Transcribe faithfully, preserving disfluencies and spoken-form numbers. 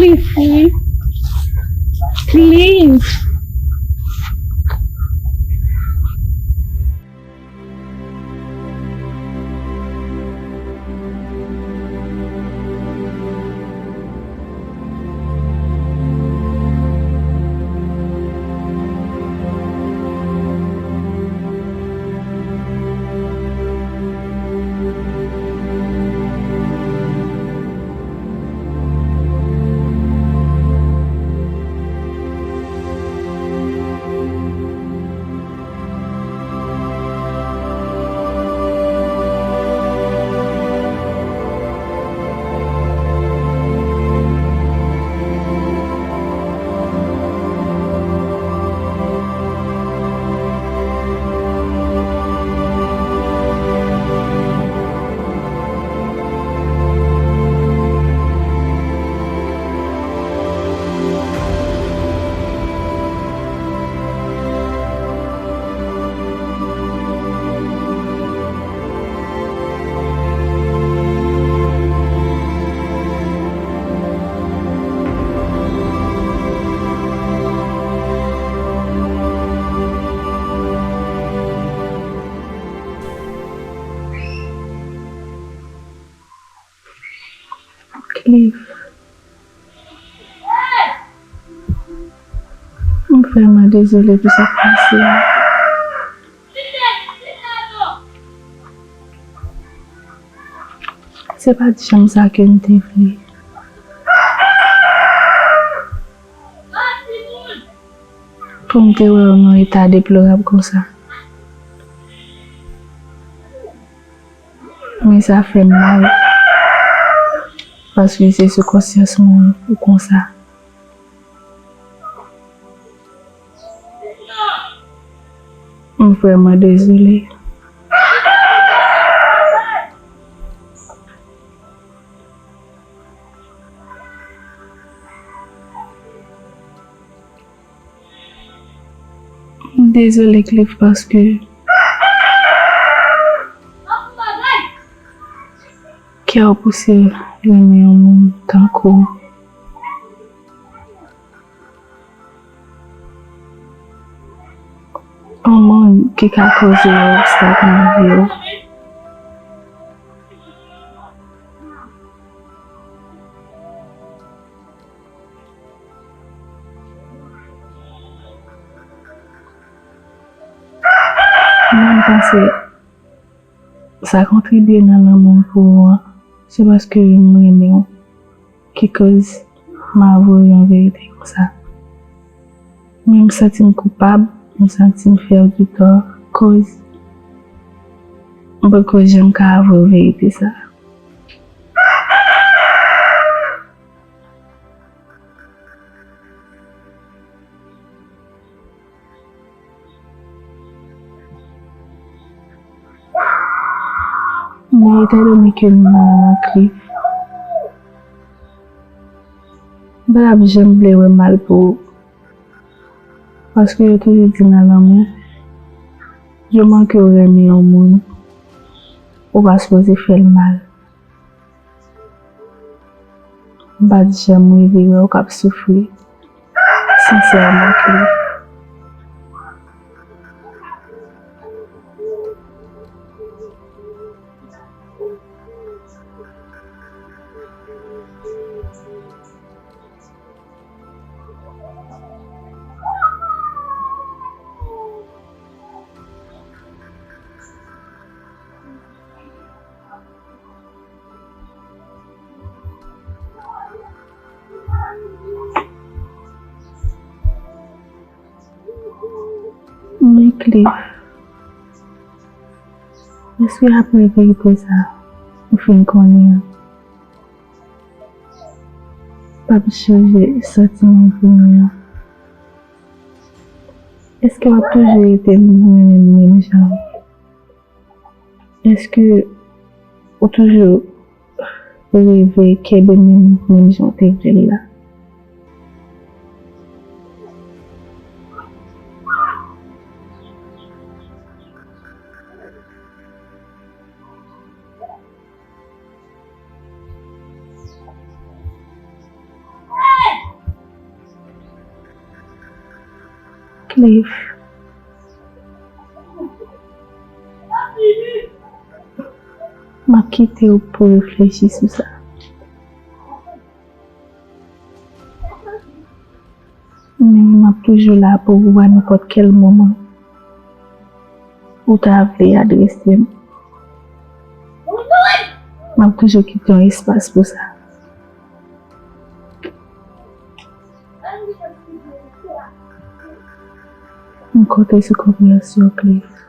Cliff, wi. Cliff. Cliff. M vrèman dezole pou sa k pase a. Se pa t janm sa ke m te vle. Pou m te wè w nan eta deplorab konsa. Men sa fè m mal. Paske se sou konsyans mwen ou konsa. M vrèman dezole. M dezole, Cliff, paske kè w pouse w renmen yon moun tankou w. Yon moun ki ka koze yon obstak nan vi w. Mwen, m panse sa kontribye nan lanmou m pou ou an, se paske m renmen w ki koz m avwe w yon verite konsa. Men m santi m koupab, m santi m fè w di tò, koz m poko janm ka avwe w verite sa a. Men etandone ke m renmen w, Cliff, m pa t ap janm vle wè mal pou ou. Paske yo toujou di nan lanmou, di moman ke w renmen yon moun, ou pa sipoze fè l mal. M pa t janm rive wè w k ap soufri sensèman, Cliff. Men Cliff, èske apre verite sa ou fin konnen an, p ap chanje santiman w pou mwen an? Èske w ap toujou rete renmen m menm jan? Èske ou toujou reve kenbe menm, menm jan w te vle l la? Cliff, m ap kite w pou w reflechi sou sa. Men m ap toujou la pou ou a nenpòt kèl moman ou ta vle adrese m. M ap toujou kite yon espas pou sa. M konte sou konpreyansyon, Cliff.